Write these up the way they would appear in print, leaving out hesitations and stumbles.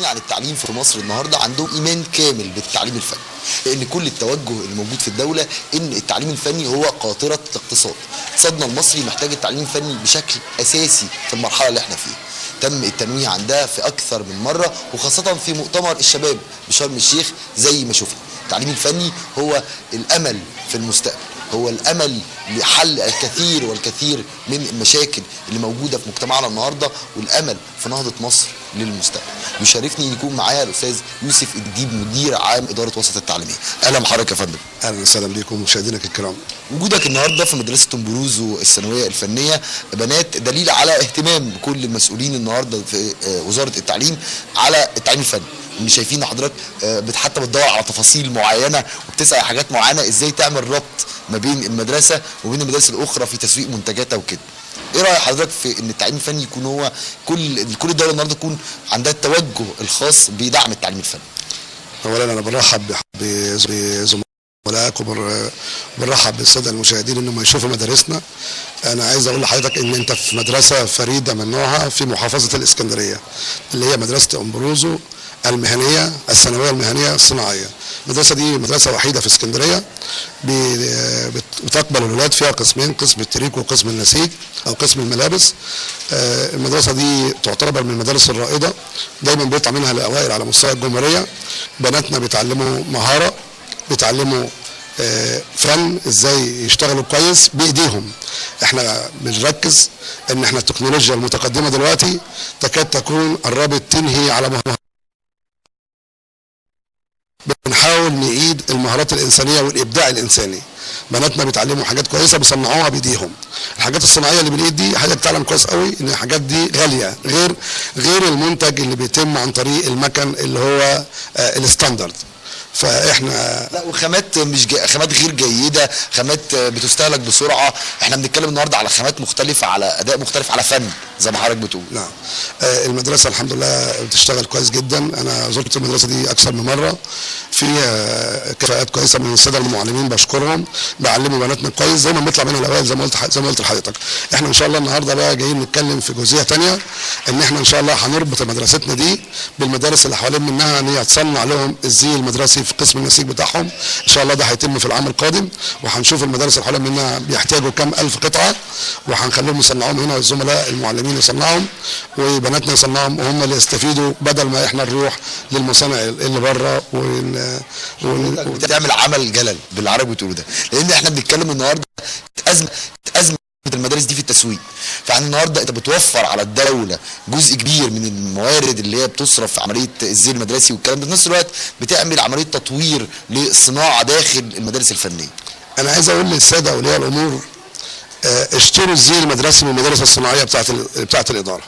عن التعليم في مصر النهارده عندهم ايمان كامل بالتعليم الفني، لان كل التوجه اللي موجود في الدولة ان التعليم الفني هو قاطره الاقتصاد. اقتصادنا المصري محتاج التعليم الفني بشكل اساسي في المرحلة اللي احنا فيها. تم التنويه عندها في اكثر من مرة، وخاصة في مؤتمر الشباب بشرم الشيخ زي ما شفنا. التعليم الفني هو الامل في المستقبل، هو الامل لحل الكثير والكثير من المشاكل اللي موجودة في مجتمعنا النهارده، والامل في نهضة مصر للمستقبل. يشرفني ان يكون معايا الاستاذ يوسف الديب، مدير عام ادارة وسط التعليمية. اهلا بحضرتك يا فندم. اهلا وسهلا بكم مشاهدينك الكرام. وجودك النهارده في مدرسه امبروزو الثانوية الفنية بنات دليل على اهتمام كل المسؤولين النهارده في وزارة التعليم على التعليم الفني. مش شايفين حضرتك حتى بتدور على تفاصيل معينة وبتسال حاجات معينة ازاي تعمل ربط ما بين المدرسة وبين المدارس الاخرى في تسويق منتجاتها وكده. ايه راي حضرتك في ان التعليم الفني يكون هو كل الدولة النهارده تكون عندها التوجه الخاص بدعم التعليم الفني؟ اولا انا برحب بزملائك وبرحب بالساده المشاهدين انهم يشوفوا مدارسنا. انا عايز اقول لحضرتك ان انت في مدرسه فريدة من نوعها في محافظة الاسكندرية، اللي هي مدرسه امبروزو المهنية الثانوية المهنية الصناعية. المدرسة دي مدرسه وحيده في اسكندرية، بتقبل الولاد فيها قسمين، قسم التريك وقسم النسيج او قسم الملابس. المدرسة دي تعتبر من المدارس الرائدة، دايما بيطلع منها الاوائل على مستوى الجمهورية. بناتنا بيتعلموا مهارة، بيتعلموا فن ازاي يشتغلوا كويس بايديهم. احنا بنركز ان احنا التكنولوجيا المتقدمة دلوقتي تكاد تكون قربت تنهي على مهارات، بنحاول نعيد المهارات الانسانية والابداع الانساني. بناتنا بيتعلموا حاجات كويسة بيصنعوها بايديهم. الحاجات الصناعية اللي بالايد دي حضرتك تعلم كويس قوي ان الحاجات دي غالية، غير المنتج اللي بيتم عن طريق المكن اللي هو ال standard. فاحنا لا، وخامات مش خامات غير جيدة، خامات بتستهلك بسرعة. احنا بنتكلم النهارده على خامات مختلفة، على اداء مختلف، على فن زي ما حضرتك بتقول. نعم، المدرسة الحمد لله بتشتغل كويس جدا. انا زرت المدرسة دي اكثر من مرة، في كفاءات كويسة من السادة المعلمين بشكرهم، بيعلموا بناتنا كويس زي ما بنطلع منها الاوائل زي ما قلت لحضرتك. احنا ان شاء الله النهارده بقى جايين نتكلم في جزئية ثانية، ان احنا ان شاء الله هنربط مدرستنا دي بالمدارس اللي حوالين منها، ان هي تصنع لهم الزي المدرسي في قسم النسيج بتاعهم. ان شاء الله ده هيتم في العام القادم، وهنشوف المدارس اللي حوالين منها بيحتاجوا كام الف قطعه، وهنخليهم يصنعوهم هنا، الزملاء المعلمين يصنعهم وبناتنا يصنعهم، وهم اللي يستفيدوا بدل ما احنا نروح للمصانع اللي بره. بتعمل عمل جلل بالعربي بتقولوا ده، لان احنا بنتكلم النهارده ازمة المدارس دي في التسويق. فاحنا النهارده انت بتوفر على الدولة جزء كبير من الموارد اللي هي بتصرف في عملية الزي المدرسي والكلام ده، في نفس الوقت بتعمل عملية تطوير للصناعة داخل المدارس الفنية. انا عايز اقول للسادة اولياء الامور، اشتروا الزي المدرسي من المدارس الصناعية بتاعه الادارة.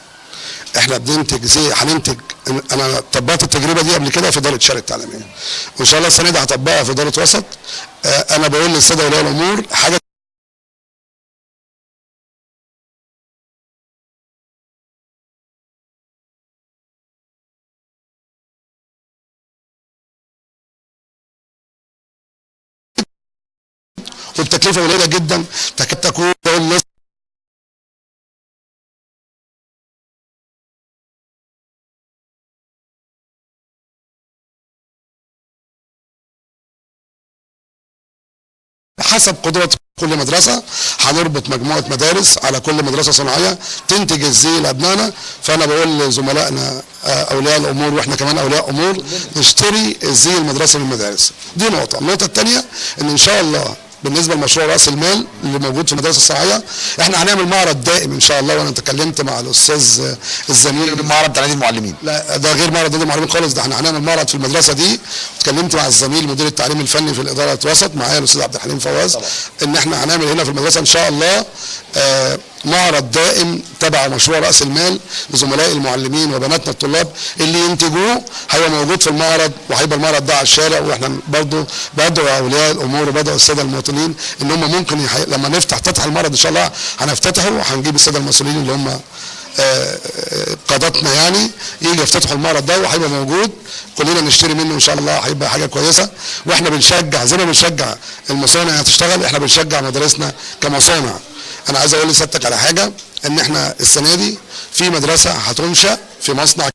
احنا بننتج زي هننتج، انا طبقت التجربة دي قبل كده في ادارة شرق التعليمية، وان شاء الله السنة دي هطبقها في ادارة وسط. انا بقول للسادة اولياء الامور حاجة وبتكلفه قليله جدا تكاد تكون حسب قدرة كل مدرسة. هنربط مجموعة مدارس على كل مدرسة صناعية تنتج الزي لأبنائنا. فأنا بقول لزملائنا أولياء الأمور، وإحنا كمان أولياء أمور، نشتري الزي المدرسي من المدارس. دي نقطة. النقطة الثانية إن إن شاء الله بالنسبة لمشروع راس المال اللي موجود في المدرسة الصناعية، احنا هنعمل معرض دائم ان شاء الله. وانا اتكلمت مع الاستاذ الزميل. المعرض بتاع نادي المعلمين؟ لا، ده غير معرض نادي المعلمين خالص، ده احنا هنعمل معرض في المدرسة دي. اتكلمت مع الزميل مدير التعليم الفني في الادارة الوسط، معايا الاستاذ عبد الحليم فواز، ان احنا هنعمل هنا في المدرسة ان شاء الله معرض دائم تبع مشروع راس المال لزملاء المعلمين وبناتنا الطلاب اللي ينتجوه، هيبقى موجود في المعرض، وهيبقى المعرض ده على الشارع. واحنا برضه بدعو اولياء الامور وبدعو السادة المواطنين ان هم ممكن لما نفتح المعرض ان شاء الله هنفتتحه، وهنجيب السادة المسؤولين اللي هم قادتنا يعني يجي يفتتحوا المعرض ده، وهيبقى موجود كلنا نشتري منه ان شاء الله، هيبقى حاجة كويسة. واحنا بنشجع زي ما بنشجع المصانع تشتغل، احنا بنشجع مدارسنا كمصانع. انا عايز اقول لسيادتك على حاجة، ان احنا السنة دي في مدرسه هتنشا في مصنع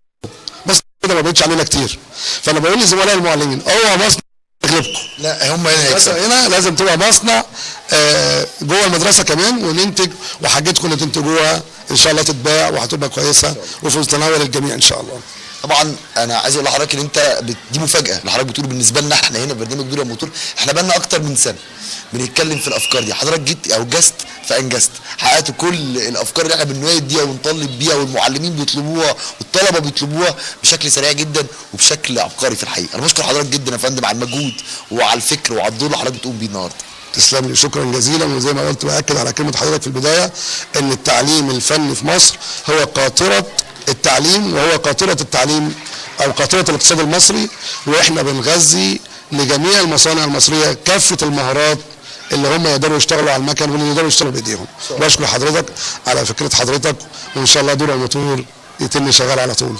بس كده ما بقتش علينا كتير. فانا بقول لزملائي المعلمين اوعى مصنع يغلبكم، لا هم هنا يكسبوا، هنا لازم تبقى مصنع جوه المدرسة كمان، وننتج وحاجتكم اللي تنتجوها ان شاء الله تتباع وهتبقى كويسة وفي متناول الجميع ان شاء الله. طبعا انا عايز اقول لحضرتك ان انت دي مفاجاة اللي حضرتك بتقوله بالنسبة لنا احنا هنا في برنامج دور يا موتور. احنا بقالنا اكتر من سنة بنتكلم في الافكار دي، حضرتك جيت اوجزت فانجزت، حققت كل الافكار اللي احنا بننادي بيها ونطالب بيها والمعلمين بيطلبوها والطلبة بيطلبوها بشكل سريع جدا وبشكل عبقري في الحقيقة. انا بشكر حضرتك جدا يا فندم على المجهود وعلى الفكر وعلى الدور اللي حضرتك بتقوم بيه النهارده. تسلم لي، شكرا جزيلا. وزي ما قلت باكد على كلمة حضرتك في البداية ان التعليم الفني في مصر هو قاطره التعليم، وهو قاطرة التعليم أو قاطرة الاقتصاد المصري، وإحنا بنغذي لجميع المصانع المصرية كافة المهارات اللي هم يقدروا يشتغلوا على المكن واللي يقدروا يشتغلوا بإيديهم. بشكر حضرتك على فكرة حضرتك، وإن شاء الله دور الموتور يتم شغال على طول.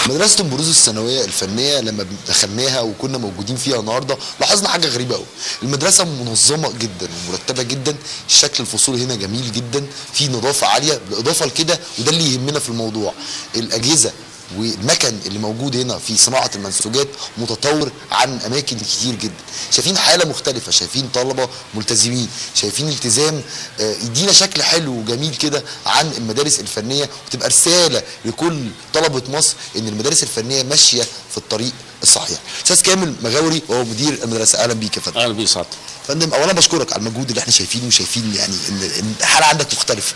مدرسة البروز الثانوية الفنية لما دخلناها وكنا موجودين فيها النهارده لاحظنا حاجة غريبة قوي. المدرسة منظمة جدا ومرتبة جدا، شكل الفصول هنا جميل جدا، في نظافة عالية. بالإضافة لكده، وده اللي يهمنا في الموضوع، الأجهزة والمكن اللي موجود هنا في صناعة المنسوجات متطور عن أماكن كتير جدا. شايفين حالة مختلفة، شايفين طلبة ملتزمين، شايفين التزام يدينا شكل حلو وجميل كده عن المدارس الفنية، وتبقى رسالة لكل طلبة مصر إن المدارس الفنية ماشية في الطريق الصحيح. أستاذ كامل مغاوري وهو مدير المدرسة، أهلا بيك يا فندم. أهلا بيك سعادتك. فندم، أولا بشكرك على المجهود اللي احنا شايفينه، وشايفين يعني إن الحالة عندك مختلفة،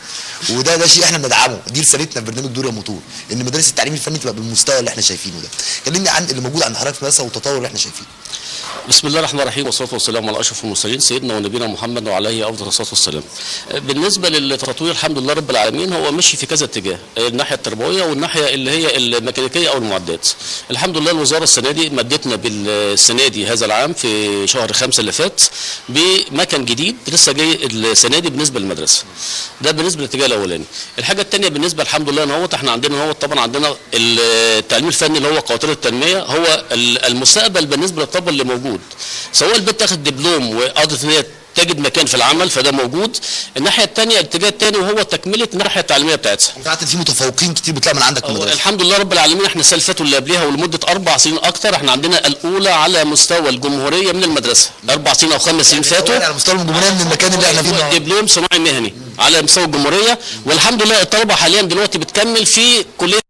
وده شيء احنا بندعمه، دي رسالتنا في برنامج دور يا موتور، إن مدارس التعليم الفني تبقى بالمستوى اللي احنا شايفينه ده. كلمني عن اللي موجود عند حضرتك في المدرسة والتطور اللي احنا شايفينه. بسم الله الرحمن الرحيم، والصلاة والسلام على اشرف المرسلين سيدنا ونبينا محمد وعليه افضل الصلاة والسلام. بالنسبة للتطوير الحمد لله رب العالمين هو ماشي في كذا اتجاه، الناحية التربوية والناحية اللي هي الميكانيكية او المعدات. الحمد لله الوزارة السنة دي مدتنا بالسنة دي هذا العام في شهر 5 اللي فات بمكن جديد لسه جاي السنة دي بالنسبة للمدرسة. ده بالنسبة للاتجاه الاولاني. الحاجة الثانية بالنسبة الحمد لله ان هو احنا عندنا هو طبعا عندنا التعليم الفني اللي هو قاطره التنمية، هو المستقبل بالنسبة للطلبة اللي موجود، سواء البنت تاخد دبلوم وقدرت ان هي تجد مكان في العمل فده موجود. الناحية الثانية الاتجاه الثاني وهو تكمله الناحية التعليمية بتاعتها. انت في متفوقين كتير بيطلعوا من عندك المدرسة. الحمد لله رب العالمين احنا السنة اللي فاتت واللي قبلها ولمده 4 سنين اكتر احنا عندنا الاولى على مستوى الجمهورية من المدرسة، 4 سنين او 5 سنين فاتوا على مستوى الجمهورية من المكان اللي احنا فيه دبلوم صناعي مهني على مستوى الجمهورية. والحمد لله الطلبة حاليا دلوقتي بتكمل في كليه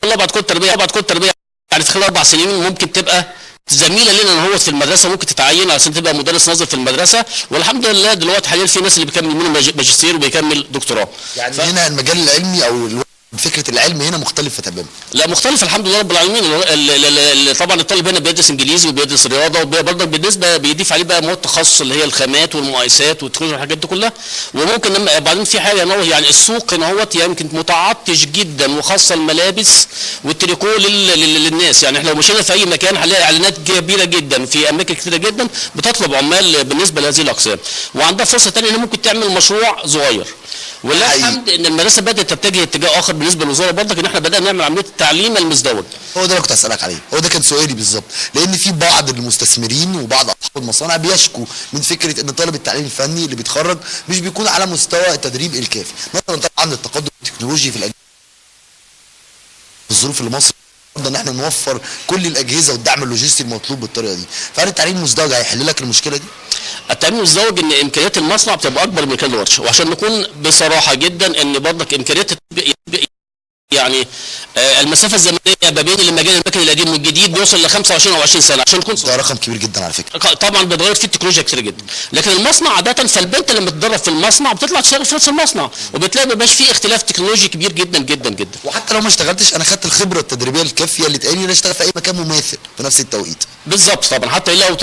بعد كل تربيه، بعد كل تربيه يعني في خلال 4 سنين ممكن تبقى زميله لنا هو في المدرسة، ممكن تتعين عشان تبقى مدرس نظر في المدرسة. والحمد لله دلوقتي حاليا في ناس اللي بيكمل منهم ماجستير وبيكمل دكتوراه. يعني هنا المجال العلمي او فكرة العلم هنا مختلفة تماما. لا مختلفة الحمد لله رب العالمين. طبعا الطالب هنا بيدرس انجليزي وبيدرس رياضة، وبرضه بالنسبة بيضيف عليه بقى مواد تخصص اللي هي الخامات والمقايسات والتكنولوجيا والحاجات دي كلها. وممكن لما بعدين في حاجة يعني السوق هنا هوت يمكن متعطش جدا، وخاصة الملابس والتريكو للناس. يعني احنا لو مشينا في اي مكان هنلاقي اعلانات كبيرة جدا في اماكن كتيرة جدا بتطلب عمال بالنسبة لهذه الاقسام، وعندها فرصة ثانية ان ممكن تعمل مشروع صغير. ولله الحمد ان المدرسة بدات تتجه اتجاه اخر بالنسبة للوزارة برضك، ان احنا بدانا نعمل عملية التعليم المزدوج. هو ده اللي كنت هسالك عليه، هو ده كان سؤالي بالظبط، لان في بعض المستثمرين وبعض اصحاب المصانع بيشكوا من فكرة ان طالب التعليم الفني اللي بيتخرج مش بيكون على مستوى التدريب الكافي، نظرا طبعا للتقدم التكنولوجي في الاجهزة، الظروف اللي مصر ان احنا نوفر كل الاجهزة والدعم اللوجستي المطلوب بالطريقة دي. فهل التعليم المزدوج هيحل لك المشكلة دي؟ التعليم المزدوج ان امكانيات المصنع بتبقى اكبر من امكانيات الورشة، وعشان نكون بصراحة جدا ان برضك امكانيات يعني المسافة الزمنية ما بين المجال المكني القديم والجديد بيوصل ل 25 او 20 سنة عشان نكون ده رقم كبير جدا على فكرة. طبعا بيتغير فيه التكنولوجيا كتير جدا، لكن المصنع عادة فالبنت لما تتدرب في المصنع بتطلع تشتغل في نفس المصنع، وبتلاقي ما بيبقاش فيه اختلاف تكنولوجي كبير جدا جدا جدا. وحتى لو ما اشتغلتش انا خدت الخبرة التدريبية الكافيه اللي تقالي ان انا اشتغل في اي مكان مماثل في نفس التوقيت. بالظبط طبعا، حتى لو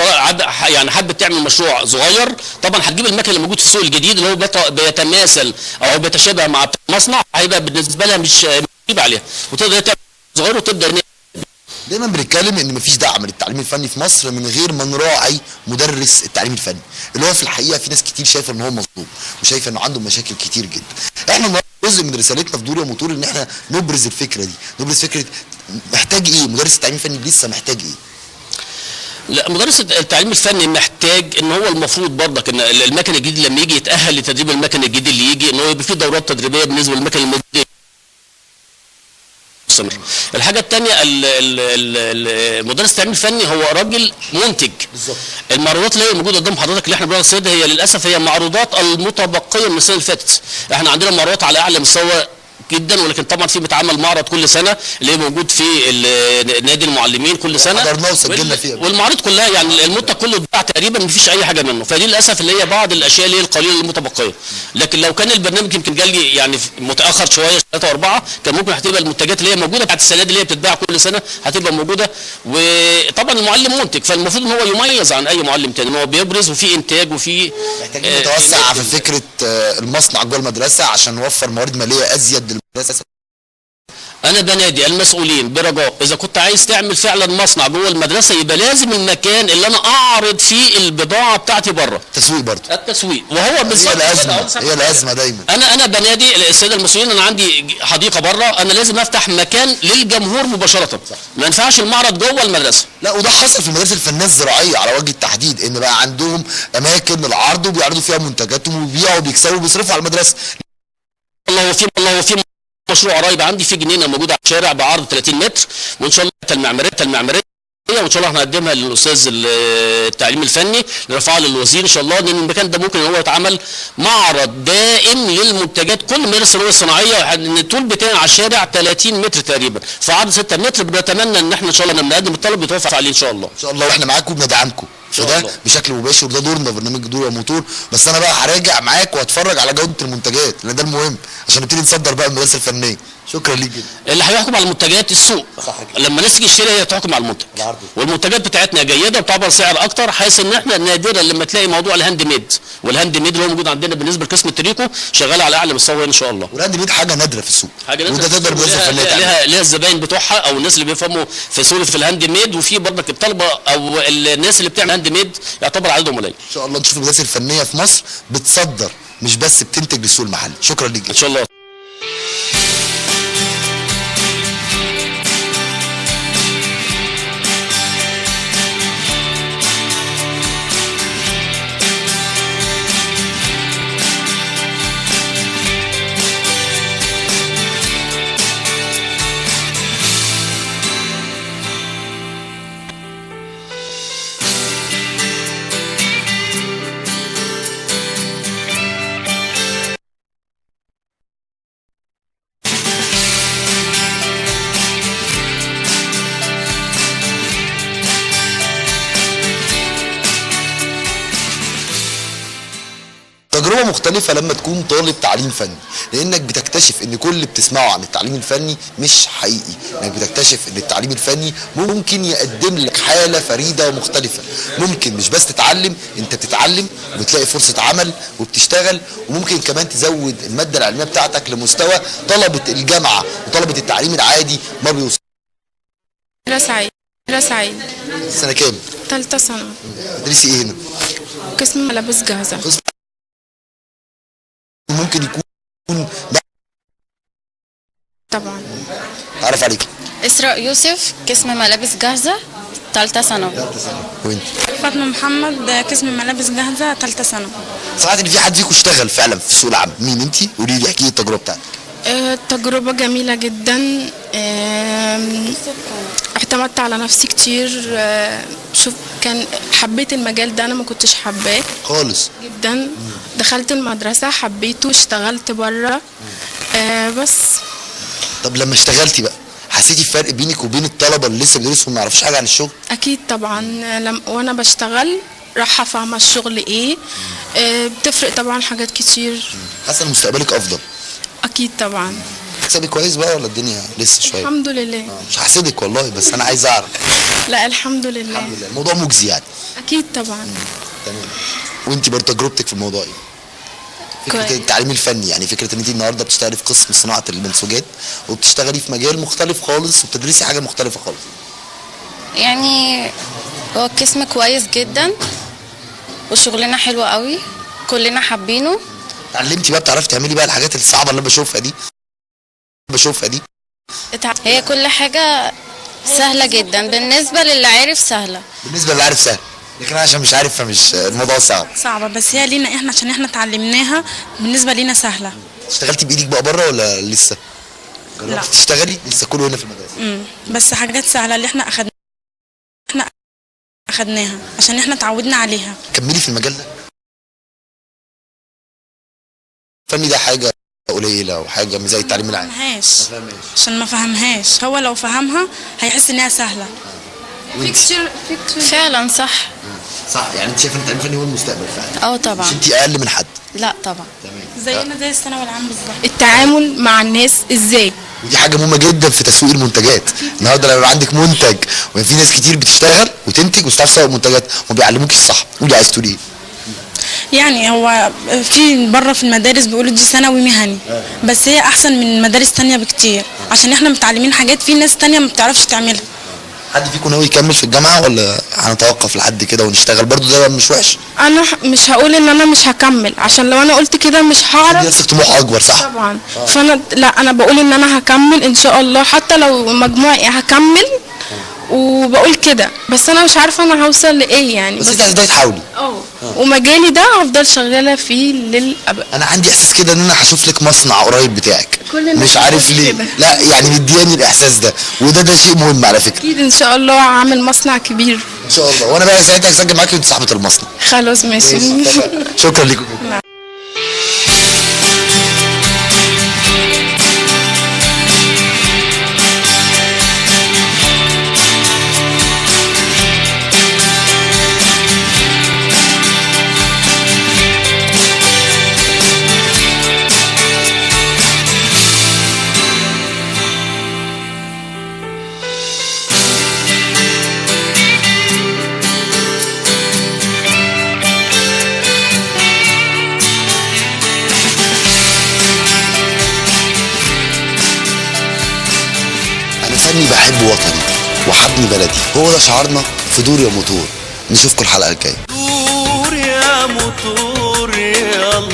يعني حابب تعمل مشروع صغير طبعا هتجيب المكن اللي موجود في السوق الجديد اللي هو بيتماثل او بيتشابه مع المصنع، هيبقى بالنسبة لها مش عليها، وتقدر تعمل صغير وتبدا. دايما بنتكلم ان مفيش دعم للتعليم الفني في مصر من غير ما نراعي مدرس التعليم الفني، اللي هو في الحقيقة في ناس كتير شايفه ان هو مظلوم وشايفه انه عنده مشاكل كتير جدا. احنا جزء من رسالتنا في دور يا موتور ان احنا نبرز الفكرة دي، نبرز فكرة محتاج ايه مدرس التعليم الفني، لسه محتاج ايه. لا، مدرس التعليم الفني محتاج ان هو المفروض برضك ان المكن الجديد لما يجي يتاهل لتدريب المكن الجديد اللي يجي، ان هو يبقى فيه دورات تدريبية بالنسبة للمكن الموجود. الحاجة الثانية، مدرس التعليم الفني هو راجل منتج. بالظبط. المعروضات اللي هي موجودة قدام حضرتك اللي احنا بنعرضها هي للاسف هي معروضات المتبقية من السنة اللي فاتت. احنا عندنا معروضات على اعلى مستوى جدا، ولكن طبعا في بيتعمل معرض كل سنة اللي موجود في نادي المعلمين كل سنة، حضرناه وسجلنا فيه، والمعارض كلها يعني المنتج كله اتباع تقريبا، مفيش اي حاجة منه. فدي للاسف اللي هي بعض الاشياء اللي هي القليلة المتبقية. لكن لو كان البرنامج يمكن جالي يعني متاخر شوية 3 و4 كان ممكن هتبقى المنتجات اللي هي موجودة بتاعت السنة دي اللي هي بتتباع كل سنة هتبقى موجودة. وطبعا المعلم منتج، فالمفروض ان هو يميز عن اي معلم تاني، ان هو بيبرز وفي انتاج وفي محتاجين نتوسع في فكرة المصنع جوه المدرسة عشان نوفر موارد ماليه ازيد للمدرسة. انا بنادي المسؤولين برجاء، اذا كنت عايز تعمل فعلا مصنع جوه المدرسة يبقى لازم المكان اللي انا اعرض فيه البضاعة بتاعتي بره. التسويق برضه. التسويق، وهو بالظبط هي الازمة، هي الازمة دايما. انا بنادي السادة المسؤولين، انا عندي حديقة بره، انا لازم افتح مكان للجمهور مباشرة. صح. ما ينفعش المعرض جوه المدرسة. لا، وده حصل في المدارس الفنية الزراعية على وجه التحديد، ان بقى عندهم اماكن العرض وبيعرضوا فيها منتجاتهم وبيبيعوا وبيكسبوا وبيصرفوا على المدرسة. الله، هو في مشروع قريب عندي في جنينة موجودة على الشارع بعرض 30 متر، وان شاء الله المعمارية وان شاء الله هنقدمها للاستاذ التعليم الفني نرفعها للوزير ان شاء الله، لان المكان ده ممكن ان هو يتعمل معرض دائم للمنتجات كل مدارس الصناعية. ان الطول بتاعي على الشارع 30 متر تقريبا، في عرض 6 متر. بنتمنى ان احنا ان شاء الله لما نقدم الطلب يتوافق عليه ان شاء الله. ان شاء الله، واحنا معاكم وبندعمكم فده بشكل مباشر، وده دورنا في برنامج دور يا موتور. بس انا بقى هراجع معاك واتفرج على جوده المنتجات، لان ده المهم عشان نبتدي نصدر بقى المدارس الفنية. شكرا ليك جدا. اللي هيحكم على المنتجات السوق. صح كده. لما الناس تيجي تشتري هي تحكم على المنتج. والمنتجات بتاعتنا جيدة وبتعبر سعر اكتر، حيث ان احنا نادرا لما تلاقي موضوع ال handmade، وال handmade اللي هو موجود عندنا بالنسبة لقسم التريكو شغال على اعلى مستوى ان شاء الله. وال handmade حاجة نادرة في السوق. حاجة نادرة، وده تقدر المدارس الفنية تعملها. ليها الزباين بتوعها او الناس اللي بيفهموا في سوري في ال handmade، وفي برضك الطلبة او الناس اللي بتعمل handmade يعتبر عددهم قليل. ان شاء الله نشوف المدارس الفنية في مصر بتصدر مش بس بتنتج للسوق المحلي. شكرا ليك ان شاء الله. تجربة مختلفة لما تكون طالب تعليم فني، لأنك بتكتشف إن كل اللي بتسمعه عن التعليم الفني مش حقيقي، إنك بتكتشف إن التعليم الفني ممكن يقدم لك حالة فريدة ومختلفة، ممكن مش بس تتعلم، أنت بتتعلم وبتلاقي فرصة عمل وبتشتغل، وممكن كمان تزود المادة العلمية بتاعتك لمستوى طلبة الجامعة وطلبة التعليم العادي ما بيوصل. أنا سعيد. سنة كام؟ ثالثة سنة. تدرسي إيه هنا؟ قسم ملابس جاهزة. قسم ممكن يكون طبعا. تعرف عليك. إسراء يوسف، قسم ملابس جاهزة، ثالثة سنة. ثالثة سنة. وانت؟ فاطمة محمد، قسم ملابس جاهزة، ثالثة سنة. سمعت إن في حد فيكم اشتغل فعلا في سوق العمل، مين انت؟ قولي لي، احكي لي التجربة بتاعتك. تجربة جميلة جدا، اعتمدت على نفسي كتير، شوف كان حبيت المجال ده، انا ما كنتش حباه خالص جدا. دخلت المدرسة حبيته، اشتغلت بره. بس طب لما اشتغلتي بقى حسيتي بفرق بينك وبين الطلبة اللي لسه بيدرسوا وما يعرفوش حاجة عن الشغل؟ اكيد طبعا، وانا بشتغل رايحة فاهمة الشغل ايه. بتفرق طبعا حاجات كتير. حاسة ان مستقبلك افضل؟ اكيد طبعا. حسابي كويس بقى ولا الدنيا لسه شوية؟ الحمد لله. مش هحسدك والله، بس انا عايز اعرف. لا الحمد لله. الحمد لله، الموضوع مجزي يعني. اكيد طبعا. تمام. وانت برضه تجربتك في الموضوع ايه؟ فكرة التعليم الفني، يعني فكرة ان انت النهارده بتشتغلي في قسم صناعة المنسوجات وبتشتغلي في مجال مختلف خالص وبتدرسي حاجة مختلفة خالص. يعني هو القسم كويس جدا وشغلنا حلو قوي، كلنا حابينه. اتعلمتي بقى، بتعرفي تعملي بقى الحاجات الصعبة اللي انا بشوفها دي؟ هي كل حاجة سهلة جدا بالنسبة للي عارف، سهلة بالنسبة للي عارف سهل، لكن انا عشان مش عارف فمش الموضوع صعب. صعبة بس هي لينا احنا عشان احنا اتعلمناها، بالنسبة لينا سهلة. اشتغلتي بايدك بقى بره ولا لسه؟ جربتي تشتغلي؟ لسه كله هنا في المدرسة. بس حاجات سهلة اللي احنا اخدناها عشان احنا اتعودنا عليها. كملي في المجال ده. الفني ده حاجة قليله وحاجه مش زي التعليم العام. ما فهمهاش عشان ما فهمهاش، هو لو فهمها هيحس انها سهلة. فعلا صح. صح، يعني انت شايفه ان التعليم الفني هو المستقبل فعلا؟ اه طبعا. مش انت اقل من حد؟ لا طبعا. تمام، زينا زي الثانوي العام بالظبط. التعامل مع الناس ازاي، ودي حاجة مهمة جدا في تسويق المنتجات. النهارده لما يبقى عندك منتج وفي ناس كتير بتشتغل وتنتج ومش بتعرف تسوق منتجات وما بيعلموكش الصح، قولي عايز تقولي ايه؟ يعني هو في بره في المدارس بيقولوا دي ثانوي مهني، بس هي احسن من مدارس تانية بكتير عشان احنا متعلمين حاجات في ناس تانية ما بتعرفش تعملها. حد فيكم ناوي يكمل في الجامعة ولا هنتوقف لحد كده ونشتغل برضو؟ ده مش وحش. انا مش هقول ان انا مش هكمل، عشان لو انا قلت كده مش هعرف. نفسك طموح اكبر صح؟ طبعا. فانا لا، انا بقول ان انا هكمل ان شاء الله، حتى لو مجموعي هكمل، وبقول كده، بس انا مش عارفه انا هوصل لايه يعني. بس انت هتفضلي تحاولي. ومجالي ده هفضل شغالة فيه للابد. انا عندي احساس كده ان انا هشوف لك مصنع قريب بتاعك، مش عارف ليه. لا يعني مدياني الاحساس ده، وده شيء مهم على فكرة. اكيد ان شاء الله هعمل مصنع كبير ان شاء الله، وانا بقى ساعتها هسجل معاكي وانت صاحبه المصنع. خلاص ماشي. شكرا لكم. بحب وطني وحبني بلدي، هو ده شعارنا في دور يا موتور. نشوفكم الحلقة الجاية. دور يا موتور يلا.